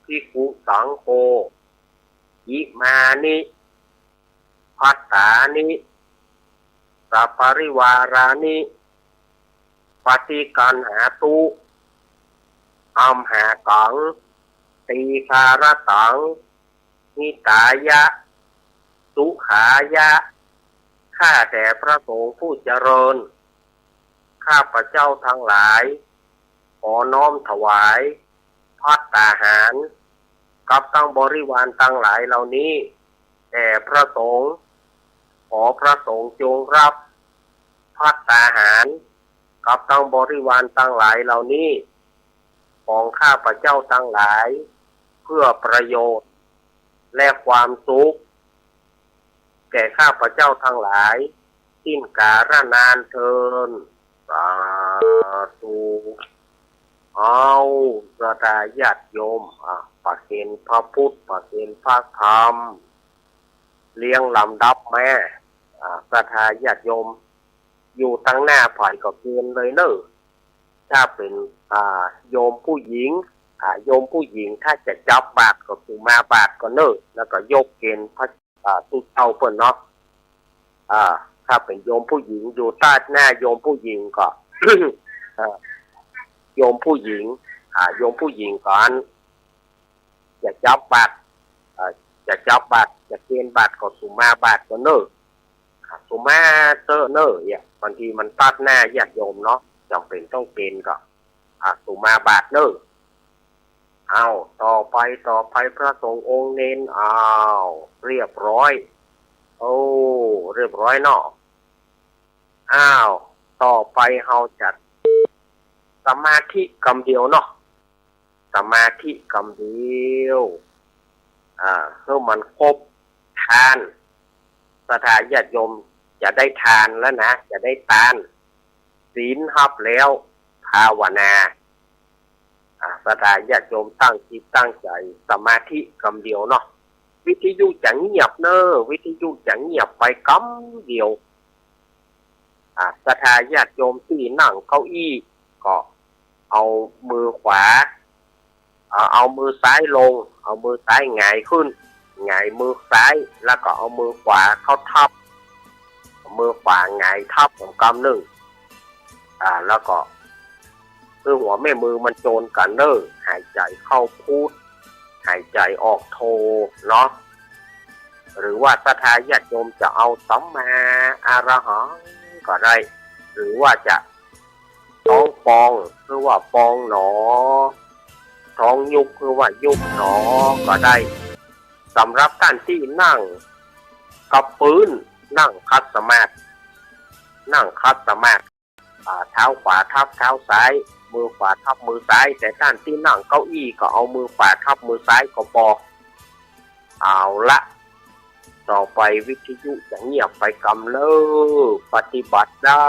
bhikkhusaṅgho. Imāni bhattāni saparivārāni paṭiggaṇhātu amhākaṃ dīgharattaṃ hitāya sukhāya. ข้าแต่พระสงฆ์ผู้เจริญ ข้าพเจ้าทั้งหลาย ขอน้อมถวายภัตตาหาร กับทั้งบริวารตังหลายเหล่านี้ แด่พระสงฆ์ ขอพระสงฆ์จงรับภัตตาหาร กับทั้งบริวารตังหลายเหล่านี้ ของข้าพเจ้าตังหลาย เพื่อประโยชน์ และความสุข แก่ข้าพเจ้าตังหลาย สิ้นกาลนานเทอญ สาธุ เอา ศรัทธาญาติโยม อ่ะ ประเคนพระพุทธ ประเคนพระธรรม เรียงลำดับมา อ่ะ ศรัทธาญาติโยม อยู่ตังหน้าใผก็เคนเลยเน่อ ถ้าเป๋น อ่า โยมผู้หญิง อ่า โยมผู้หญิงถ้าจะจับบาตรก็สุมาบาตรก่อนเน่อ แล้วก็ยกเคนพระ อ่า ตุ๊เจ้าเปิ้นเนาะ อ่า ถ้าเป๋นโยมผู้หญิง อยู่ตัดหน้าโยมผู้หญิงก็ อ่า โยมผู้หญิง อ่า โยมผู้หญิงก่อน จะจับบาตร อ่า จะจับบาตร จะเคนบาตรก็สุมาบาตรก่อนเน่อ อ่า สุมาเต๊อะเน่อ เนี่ย บางทีมันตัดหน้าญาติโยมเนาะ จ๋ำเป๋นต้องเคนก็ อ่า สุมาบาตรเน่อ เอา ต่อไป ต่อไปพระสงฆ์องค์เณร อ้าว เรียบร้อย โอ้ เรียบร้อยเนาะ อ้าว ต่อไปเฮาจะสมาธิกำเดียวเนาะ สมาธิกำเดียว อ่า หื้อมันครบทาน ศรัทธาญาติโยมจะได้ทานแล้วนะ จะได้ตาน ศีลฮับแล้ว ภาวนา อ่า ศรัทธาญาติโยมตั้งจิตตั้งใจ๋ สมาธิกำเดียวเนาะ วิทยุจะเงียบเน่อ วิทยุจะเงียบไปกำเดียว อ่า ศรัทธาญาติโยมตี้นั่งเก้าอี้ก็เอามือขวา เอา เอามือซ้ายลง เอามือซ้ายหงายขึ้น หงายมือซ้าย แล้วก็เอามือขวาเข้าทับ เอามือขวาหงายทับอีกกำนึ่ง อ่า แล้วก็หื้อหัวแม่มือมันโจนกั๋นเน่อ หายใจ๋เข้าพุท หายใจ๋ออกโธเนาะ หรือว่าศรัทธาญาติโยมจะเอาสัมมาอะระหังก็ได้ หรือว่าจะท้องปอง หรือว่าปองหนอ ท้องยุบ หรือว่ายุบหนอ ก็ได้ สำหรับต้านตี้นั่งกับปื๊น นั่งขัดสมาธิ นั่งขัดสมาธิ อ่า เท้าขวาทับเท้าซ้าย มือขวาทับมือซ้าย แต่ต้านตี้นั่งเก้าอี้ก็เอามือขวาทับมือซ้ายก็ปอ เอาละ ต่อไปวิทยุจะเงียบไปกำเน่อ ปฏิบัติได้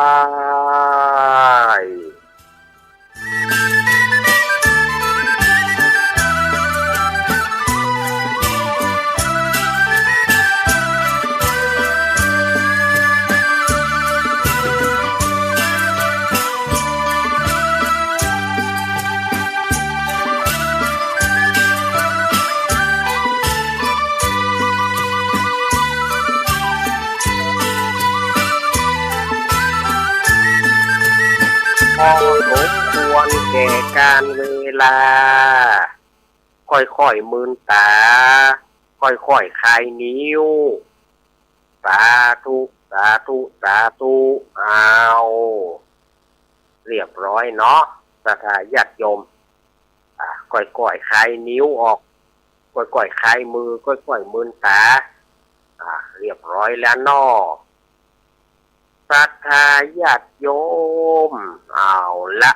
พอสมควรแก่กาลเวลา ค่อยๆมืนต๋า ค่อยๆคลายนิ้ว สาธุ สาธุ สาธุ เอา เรียบร้อยเนาะ ศรัทธาญาติโยม อ่า ค่อยๆคลายนิ้วออก ค่อยๆคลายมือ ค่อยๆมืนต๋า อ่า เรียบร้อยแล้วเนาะ ศรัทธาญาติโยม เอาละ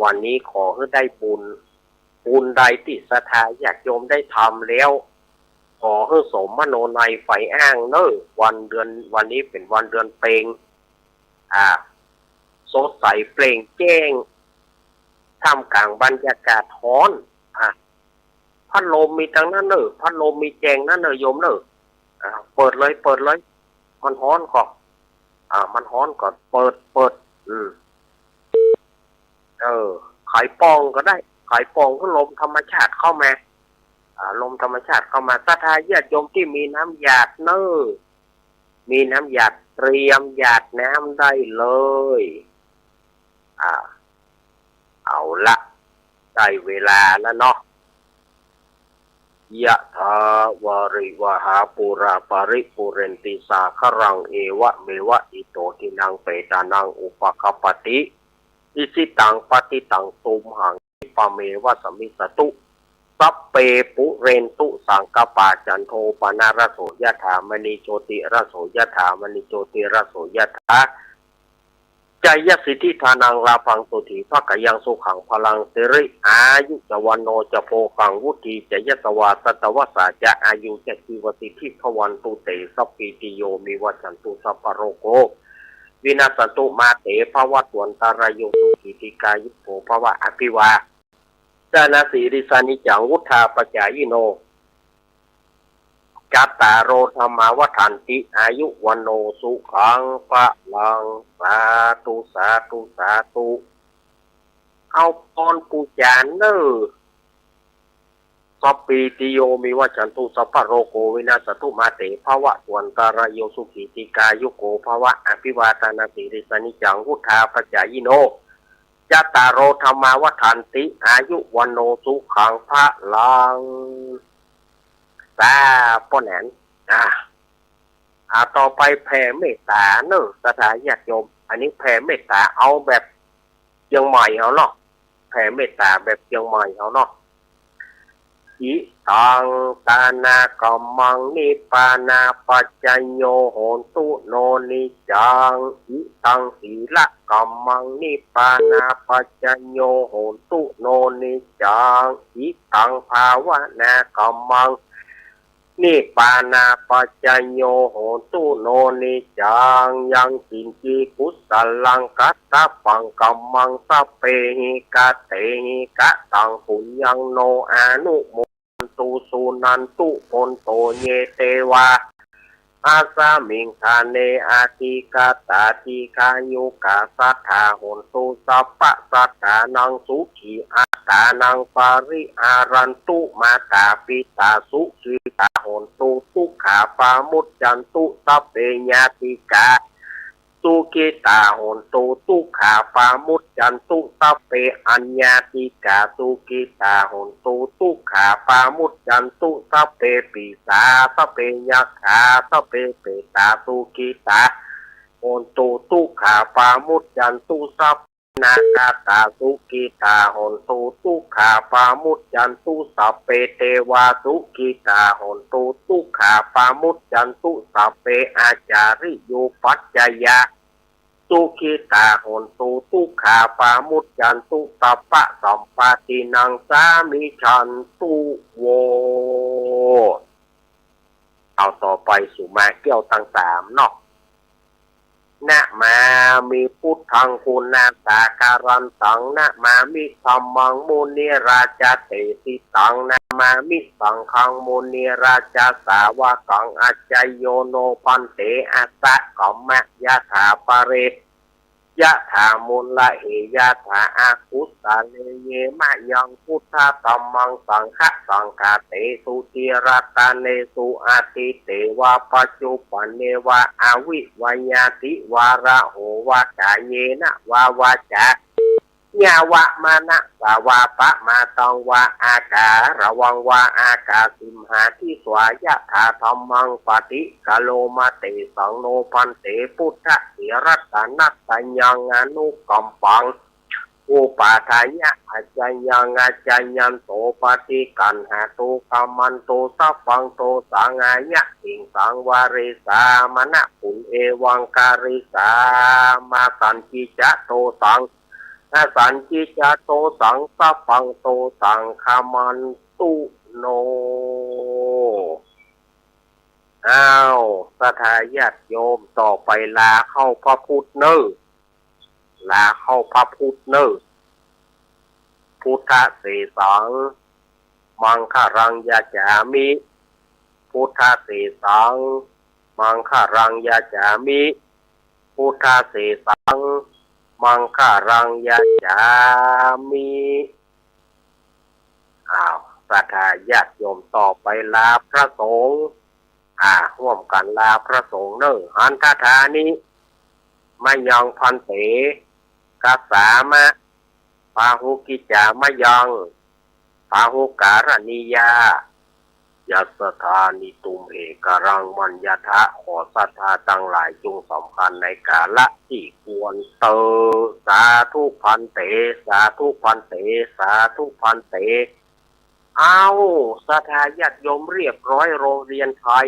วันนี้ขอหื้อได้บุญ บุญใดตี้ศรัทธาญาติโยมได้ทำแล้ว ขอหื้อสมมโนในใฝ่อ้างเน่อ วันเดือน วันนี้เป๋นวันเดือนเพ็ญ อ่า สดใสเปล่งแจ้ง ท่ามกลางบรรยากาศฮ้อน อ่า พัดลมมีตังนั้นเน่อ พัดลมมีแจงนั้นเน่อโยมเน่อ อ่า เปิดเลย เปิดเลย มันฮ้อนก่อ อ่า มันฮ้อนก่อ เปิด เปิด อืม เออ ไขปองก็ได้ ไขปองก็ลมธรรมชาติเข้ามา อ่า ลมธรรมชาติเข้ามา ศรัทธาญาติโยมตี้มีน้ำหยาดเน่อ มีน้ำหยาดเตรียมหยาดน้ำได้เลย อ่า เอาละ ได้เวลาแล้วเนาะ ยะถาวาริวหาปูราปาริปูเรนติสาคารัง เอวะเมวะอิโตทินังเปตานังอุปคปปติ อิชิตังปัตติตังตุมหัง คิปะเมวะสะมิสสะตุ สัพเพ ปุเรนตุ สังกัปปา จันโท ปนรสโส ยะถา มณี โชติรสโส ยะถา มณี โชติรสโส ยะถา จายสิทธิธานัง ลาภัง โสติภะคะยัง สุขัง พลัง สิริ อายุ จะ วัณโณ จะ โภคัง วุฒิ จะ ยะสวา สัตตวัสสา จะ อายุ จะ จีวสิทธิ ภวันตุ เต สัพพีติโย วิวัชชันตุ สัพพะโรโค วินัสสันตุ มา เต ภะวัตวันตะราโย สุขี ทีฆายุโก ภะวะ อภิวา ทะนะสีลิสสะนิจจัง วุฑฒาปะจายิโน จัตตาโร ธัมมา วัฑฒันติ อายุ วัณโณ สุขัง พลัง สาธุ สาธุ สาธุ เอาปอนปู๋จานเน่อ สัพพีติโย วิวัชชันตุ สัพพะโรโค วินัสสันตุ มา เต ภะวัตวันตะราโย สุขี ทีฆายุโก ภะวะ อภิวาทะนะสีลิสสะนิจจัง วุฑฒาปะจายิโน จัตตาโร ธัมมา วัฑฒันติ อายุ วัณโณ สุขัง พลัง สา ป้อแหนน อ่า อ่า ต่อไปแผ่เมตต๋าเน่อ ศรัทธาญาติโยม อันนี้แผ่เมตต๋าเอาแบบเจียงใหม่เฮาเนาะ แผ่เมตต๋าแบบเจียงใหม่เฮาเนาะ อิตัง ทานะกัมมัง นิพพานะปัจจโย โหนตุ โน นิจจัง อิตัง สีละกัมมัง นิพพานะปัจจโย โหนตุ โน นิจจัง อิตัง ภาวนากัมมัง นิพพานะปัจจโย โหนตุ โน นิจจัง ยังกิญจิ กุสลัง กัตถะปัง กัมมัง สัพเพหิ กัตเตหิ กะตัง ปุญญัง โน อนุโม ทันตุ สุนันตุ ภวันโต เย เตวา อัสสะมิง ฐาเน อธิกตา ทีฆายุกา สัตถา โหนตุ สัพพะสัตถานัง สุขี อัตตานัง ปะริหารันตุ มาตา ปิตา สุขีตา โหนตุ ทุกขา ปะมุจจันตุ สัพเพ ญาติกา สุขิตา โหนตุ ทุกขา ปะมุจจันตุ สัพเพ อัญญาติกา สุขิตา โหนตุ ทุกขา ปะมุจจันตุ สัพเพ ปีศา สัพเพ ยักขา สัพเพ เปตา สุขิตา โหนตุ ทุกขา ปะมุจจันตุ สัพเพ นาคาตา สุขิตา โหนตุ ทุกขา ปะมุจจันตุ สัพเพ เทวา สุขิตา โหนตุ ทุกขา ปะมุจจันตุ สัพเพ อาจาริยุปัจจยา สุขิตา โหนตุ ทุกขา ปะมุจจันตุ สัพพะสัมปาตินัง สามิชชันตุ โว เอาต่อไปสุมาเกี้ยวตังสามเนาะ นะมามิ พุทธัง คุณาสาคารันตัง นะมามิ ธัมมัง มุนิราชาเตสิตัง นะมามิ สังฆัง มุนิราชาสาวกัง อัจจโย โน ภันเต อัสสะกัมมะ ยะถา ปะเร ยะถา มูละเห ยะถา อกุสะเล เย มะยัง พุทธะ ธัมมัง สังฆะ สังฆาเตสุ ติรัตเนสุ อะทิเตวะ ปัจจุปันเนวะ อะวิวะยา ติวาระโหวะ กาเยนะวะ วาจา ยาวะ มะนะสะวะ ปะมาทังวะ อาการะวังวะ อาคาสิมหา ทิสวา ยะถา ธัมมัง ปะฏิคารโม เตสัง โน ภันเต พุทธะ เถระตะนะตะยัง อนุกัมปัง อุปาทายะ อัจจยัง อัจจยันโต ปะฏิกัณหะตุ ขะมันตุ สัพพัง โตสัง อะยะสิงสัง วะเรสา มะนะปุน เอวัง กะริสา มะสันจิจะ โตสัง อสันจิจะ โตสัง สัพพัง โตสัง ขะมันตุ โน อ้าว ศรัทธาญาติโยม ต่อไปลาเข้าพระพุทธเน่อ ลาเข้าพระพุทธเน่อ พุทธะเสสัง มังคะรัง ยาจามิ พุทธะเสสัง มังคะรัง ยาจามิ พุทธะเสสัง มังคะรัง ยาจามิ อ้าว ศรัทธาญาติโยม ต่อไปลาพระสงฆ์ อ่า ฮ่วมกั๋นลาพระสงฆ์เน่อ หันทะทานิ มะยัง ภันเต กัสสามะ พาหุกิจจา มะยัง พาหุการะณียา ยัสสะทานิ ตุมเห กะรัง มัญญะทะ ขอศรัทธาตังหลายจงสำคัญในกาละตี้ควรเตอ สาธุภันเต สาธุภันเต สาธุภันเต เอา ศรัทธาญาติโยม เรียบร้อย โรงเรียนไทย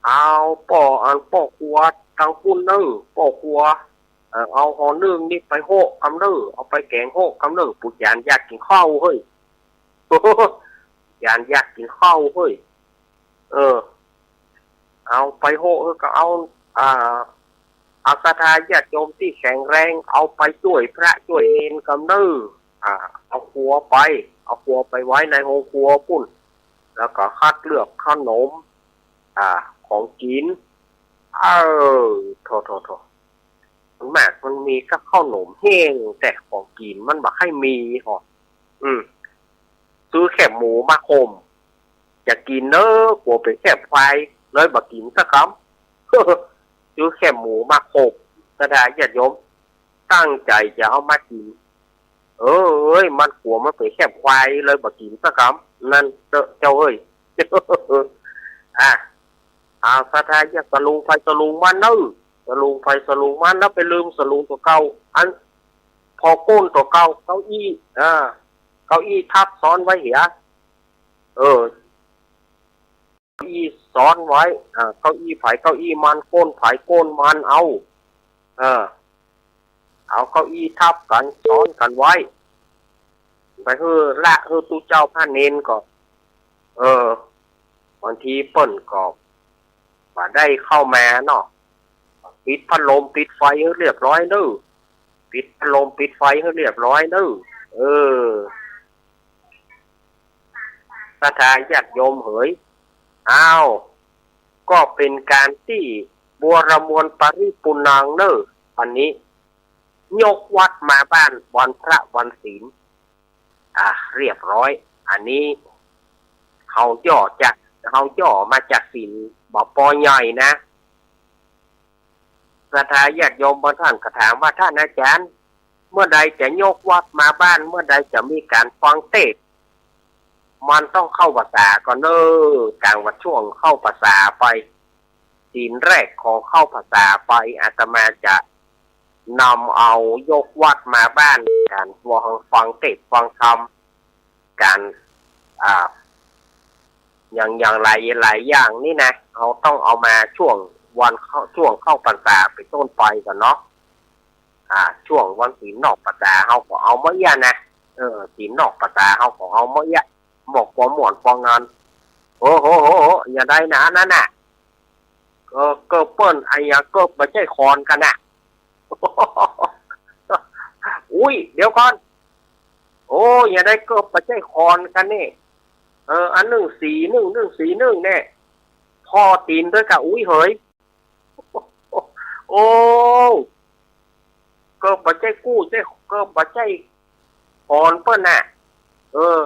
เอาป้อ อันป้อครัวตังปุ้นเน่อ ป้อครัว เอ่อ เอาห่อนึ่งนี่ไปโฮะกำเน่อ เอาไปแก๋งโฮะกำเน่อ ปู่จ๋ารย์อยากกิ๋นข้าวเฮ้ย จ๋ารย์อยากกิ๋นข้าวเฮ้ย เออ เอาไปโฮะ เออ ก็เอา อ่า เอาศรัทธาญาติโยมตี้แข็งแรง เอาไปจ้วยพระจ้วยเณรกำเน่อ อ่า เอาครัวไป เอาครัวไปไว้ในโฮงครัวปุ้น แล้วก็คัดเลือกขนม อ่า ของกิ๋น เออ โถ โถ โถ มันมาก มันมีก็ข้าวหนมแห้ง แต่ของกิ๋นมันบ่ใค่มีหรอก อืม ซื้อแคบหมูมาโคม จะกิ๋นเน่อ กั๋วเป๋นแคบควาย เลยบ่กิ๋นสักกำ ซื้อแคบหมูมาโคม ศรัทธาญาติโยม ตั้งใจ๋จะเอามากิ๋น เอ้ย มันกั๋วมันเป๋นแคบควาย เลยบ่กิ๋นสักกำ นั่นเต๊อะเจ้าเอ้ย อ่ะ อ่า ศรัทธาญาติ สะลุงใผสะลุงมันเน่อ สะลุงใผสะลุงมัน แล้วไปลืมสะลุงตั๋วเก่า อัน ผ่อโก้นตั๋วเก่า เก้าอี้ อ่า เก้าอี้ทับซ้อนไว้เหีย เออ เก้าอี้ซ้อนไว้ อ่า เก้าอี้ใผเก้าอี้มัน โก้นใผโก้นมัน เอา เออ เอาเก้าอี้ทับกั๋น ซ้อนกั๋นไว้ ไปหื้อละ หื้อตุ๊เจ้าพระเณรก็ เออ บางทีเปิ้นก็บ่ได้เข้ามาเนาะ ปิดพัดลมปิดไฟหื้อเรียบร้อยเน่อ ปิดพัดลมปิดไฟหื้อเรียบร้อยเน่อ เออ ศรัทธาญาติโยมเหย อ้าว ก็เป๋นก๋านตี้บัวระมวลปริปุณณังเน่อ อันนี้ ยกวัดมาบ้านวันพระวันศีล อ่ะ เรียบร้อย อันนี้ เฮาย่อจาก เฮาย่อมาจากศีล บ่ปอใหญ่นะ ศรัทธาญาติโยมบางท่านก็ถามว่า ท่านอาจารย์ เมื่อใดจะยกวัดมาบ้าน เมื่อใดจะมีก๋านฟังเตสน์ มันต้องเข้าพรรษาก่อนเน่อ ต่างว่าช่วงเข้าพรรษาไป ศีลแรกของเข้าพรรษาไป อาตมาจะนำเอายกวัดมาบ้าน ก๋านฟัง ฟังเตสน์ฟังธรรม ก๋าน อ่า อย่าง อย่างหลาย หลายอย่างนี่นะ เฮาต้องเอามาช่วงวันเข้า ช่วงเข้าพรรษาเป๋นต้นไปก่อนเนาะ อ่า ช่วงวันศีลนอกพรรษาเฮาก็เอาบ่เอี้ยนะ เออ ศีลนอกพรรษาเฮาก็เอาบ่เอี้ย บ่ปอม่วนปองาม โอ้โห โห โห อย่าได้นะอันนั้นน่ะ เออ เกิบเปิ้นอะหยัง เกิบบ่ใจ้ขอนกั๋นน่ะ อุ๊ย เดี๋ยวก่อน โอ้ อย่าได้เกิบบ่ใจ้ขอนกั๋นนี่ เออ อันนึ่งสีนึ่ง นึ่งสีนึ่งเนี่ย ผ่อตี๋นตวยก่าอุ๊ยเหย โอ้ เกิบบ่ใจ้กู้ใจ้ เกิบบ่ใจ้ขอนเปิ้นน่ะ เออ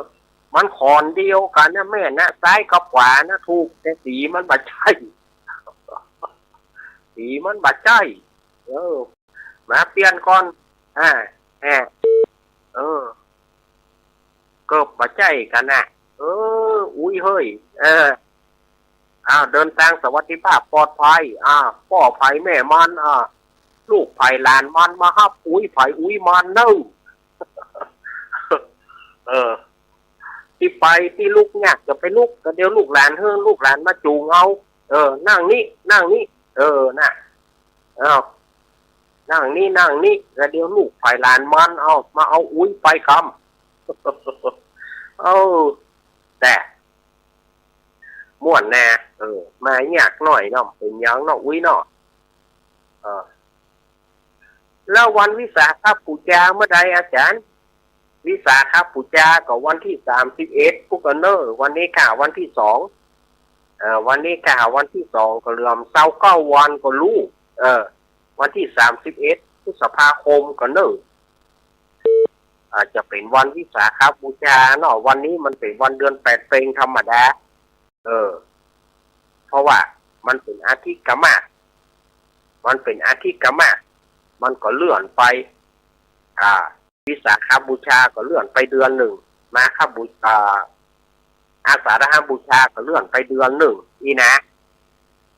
มันขอนเดียวกั๋นนะ แม่นนะ ซ้ายกับขวานะ ถูก แต่สีมันบ่ใจ้ สีมันบ่ใจ้ เออ มาเปลี่ยนก่อน อ่า แหม เออ เกิบบ่ใจ้กั๋นน่ะ เออ อุ๊ยเหย เออ อ้าว เดินตางสวัสดิภาพปลอดภัย อ่า ป้อใผแม่มัน อ่า ลูกใผหลานมัน มาฮับอุ๊ยใผอุ๊ยมันเน่อ เออ ตี้ไปตี้ลุกยากจะไปลุก ก็เดี๋ยวลูกหลานเฮือน ลูกหลานมาจูงเอา เออ นั่งนี้ นั่งนี้ เออ น่ะ อ้าว นั่งนี้ นั่งนี้ ก็เดี๋ยวลูกใผหลานมัน เอา มาเอาอุ๊ยไปกำ เออ แต่ ม่วนแน่ เออ มายากหน้อยเนาะ เป๋นหยังเนาะ อุ๊ยเนาะ เออ แล้ววันวิสาขบูชาเมื่อใดอาจารย์ วิสาขบูชาก็วันตี้สามสิบเอ็ดพุ้นก่อเน่อ วันนี้ก้าวันตี้สอง เอ่อ วันนี้ก้าวันตี้สอง ก็เหลือเศร้าเก้าวันก่อลูก เออ วันตี้สามสิบเอ็ดพฤษภาคมก่อเน่อ อาจจะเป๋นวันวิสาขบูชาเนาะ วันนี้มันเป๋นวันเดือนแปดเพ็งธรรมดา เออ เพราะว่ามันเป๋นอาทิตย์กามาสน์ มันเป๋นอาทิตย์กามาสน์ มันก็เลื่อนไป อ่า วิสาขบูชาก็เลื่อนไปเดือนนึ่ง มาฆบูชา อาสาฬหบูชาก็เลื่อนไปเดือนนึ่ง อี้นะ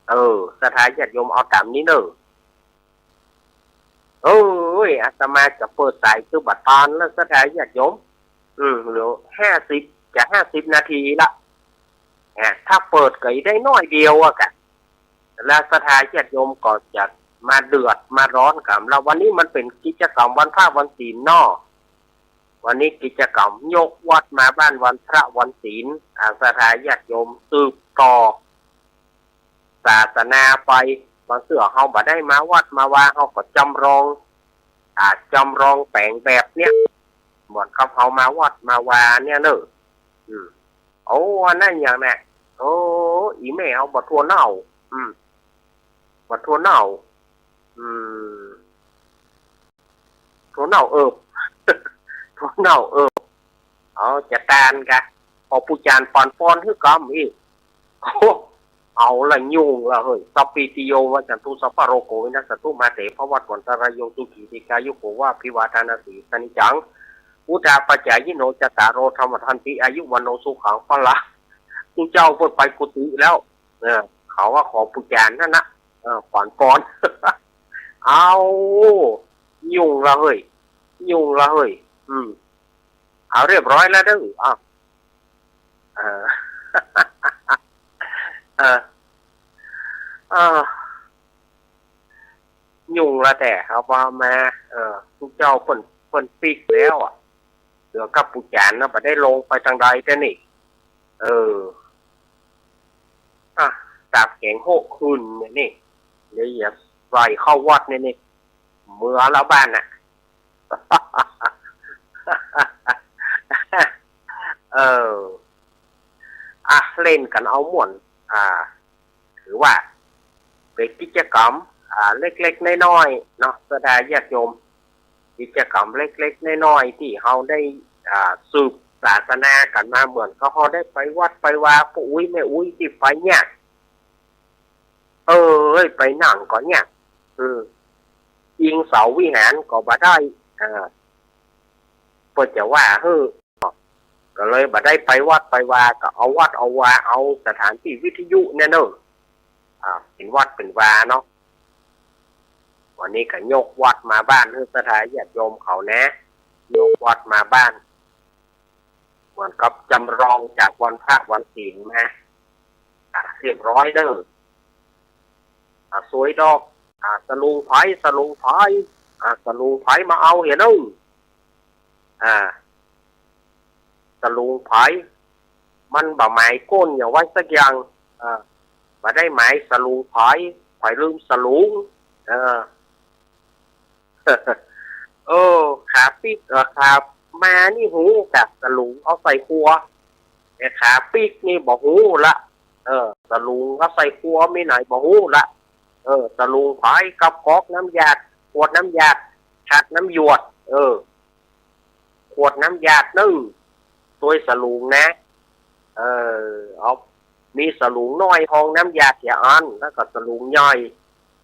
เออ ศรัทธาญาติโยมเอาต๋ามนี้เน่อ เอ้ย อาตมาจะเปิดสายตื้อบ่าตานแล้ว ศรัทธาญาติโยม อืม เหลือห้าสิบ จะห้าสิบนาทีละ อ่า ถ้าเปิดก็ได้น้อยเดียวอะกะ แล้วศรัทธาญาติโยมก็จะมาเดือดมาร้อนกัน แล้ววันนี้มันเป๋นกิจกรรมวันพระวันศีลเนาะ วันนี้กิจกรรมยกวัดมาบ้านวันพระวันศีล อ่า ศรัทธาญาติโยมสืบต่อศาสนาไป บางเตื้อเฮาบ่ได้มาวัดมาวา เฮาก็จำลอง อ่า จำลองแป๋งแบบเนี้ย เหมือนกับเฮามาวัดมาวาเนี่ยเนอะ อืม โอ้ อันนั้นอย่างน่ะ โอ้ อี่แม่เฮาบ่าถั่วเน่า อืม บ่าถั่วเน่า อืม ถั่วเน่าเอิบ ถั่วเน่าเอิบ เอาจะตานกะ ขอปู่จ๋ารย์ปอนปอนหื้อก๋ำอี้ โอ้ เอาละยุ่งละเฮ้ย สัพพีติโย วัชชันตุ สัพพะโรโค วินัสสะตุ มาเต ภวัตวันตะราโย สุขี ทีฆายุโก วะ อภิวาทานาสีลิสสะ นิจจัง วุฑฒาปะจายิโน จัตตาโร ธัมมา วัฑฒันติ อายุ วัณโณ สุขัง พะลัง ตุ๊เจ้าเปิ้นไปกุฏิแล้ว เออ เขาว่าขอปู่จ๋ารย์นั่นนะ เออ ขวัญปอน เอา ยุ่งละเฮ้ย ยุ่งละเฮ้ย อืม เอาเรียบร้อยแล้วเด้อ อ้าว เออ เออ เออ ยุ่งละแต่ เอาว่ามา เออ ตุ๊เจ้าเปิ้น เปิ้นปิ๊กแล้วอะ เหลือกับปู่จ๋ารย์นะ บ่ได้ลงไปตางใดแต่นี่ เออ อ่ะ ตาบแก๋งโฮะขึ้นเนี่ยนี่ เดี๋ยวอย่าใส่เข้าวัดเนี่ยนี่ เมือละบ้านน่ะ เออ อ่ะ เล่นกั๋นเอาม่วน อ่า ถือว่าเป๋นกิจกรรม อ่า เล็กๆ น้อยๆ เนาะ ศรัทธาญาติโยม กิจกรรมเล็กๆ น้อยๆ ตี้เฮาได้ อ่า สืบศาสนากั๋นมา เหมือนกับเฮาได้ไปวัดไปวา ป้ออุ๊ยแม่อุ๊ยตี้ไปเนี่ย เอ้ย ไปนั่งก็เนี่ย อืม อิงเสาวิหารก็บ่ได้ อ่า เปิ้นจะว่าหื้อ ก็เลยบ่ได้ไปวัดไปวา ก็เอาวัดเอาวา เอาสถานที่วิทยุเนี่ยเนอะ อ่า เป๋นวัดเป๋นวาเนาะ วันนี้ก็ยกวัดมาบ้านหื้อศรัทธาญาติโยมเขานะ ยกวัดมาบ้าน เหมือนกับจำลองจากวันพระวันศีลมา อ่ะ เรียบร้อยเด้อ อ่ะ สวยดอก อ่ะ สลุงไผ สลุงไผ อ่ะ สลุงไผมาเอาเหียเนอะ อ่า สลุงไผ มันบ่หมายก้นอย่างไว้สักอย่าง อ่า บ่ได้หมายสลุงไผ ไผลืมสลุง เออ เออ ขาปิ๊ก เออ ขามานี่ฮู้กะ สลุงเอาใส่ครัว แต่ขาปิ๊กนี่บ่ฮู้ละ เออ สลุงเอาใส่ครัวมีไหนบ่ฮู้ละ เออ สลุงไผ กับก๊อกน้ำยาด ขวดน้ำยาด ขัดน้ำหยวด เออ ขวดน้ำยาดนึ่ง ตวยสลุงนะ เออ เอา มีสลุงน้อยฮองน้ำยาดเหียอัน แล้วก็สลุงใหญ่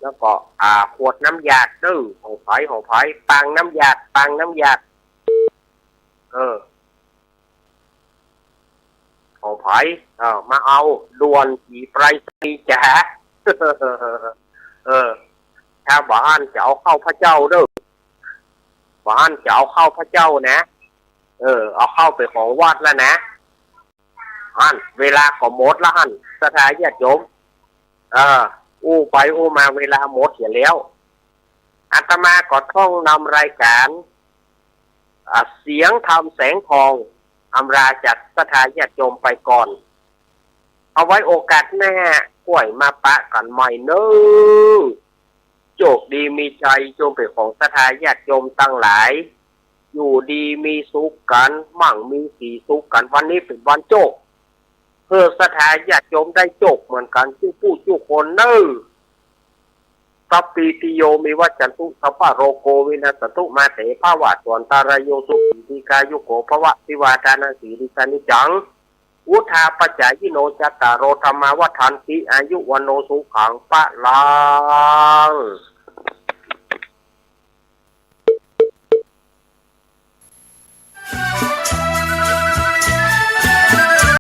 แล้วก็ อ่า ขวดน้ำยาดนึ่ง ของไผ ของไผ ปางน้ำยาด ปางน้ำยาด เออ ของไผ เออ มาเอาด่วน อีไปรษณีย์จ๋า เออ ถ้าบ่อั้นจะเอาเข้าพระเจ้าเด้อ บ่อั้นจะเอาเข้าพระเจ้านะ เออ เอาเข้าไปของวัดแล้วนะ อั้น เวลาก็หมดแล้วหั้น ศรัทธาญาติโยม เออ อู้ไปอู้มาเวลาหมดเสียแล้ว อาตมาก็ต้องนำรายการ อ่า เสียงธรรมแสงทอง อำลาจากศรัทธาญาติโยมไปก่อน เอาไว้โอกาสหน้า ค่อยมาปะกั๋นใหม่เน้อ โจคดีมีชัยจงเป๋นของศรัทธาญาติโยมตังหลาย อยู่ดีมีสุขกั๋น มั่งมีสีสุขกั๋น วันนี้เป๋นวันโจค หื้อศรัทธาญาติโยมได้โจคเหมือนกั๋น กู้ผู้กู้คนเน้อ สัพพีติโย วิวัชชันตุ สัพพะโรโค วินัสสะตุ มาเต ภวัตวันตะราโย สุขี ทีฆายุโก ภวะ อภิวาทานาสีลิสสะ นิจจัง วุฑฒาปะจายิโน จัตตาโร ธัมมา วัฑฒันติ อายุ วัณโณ สุขัง พะลัง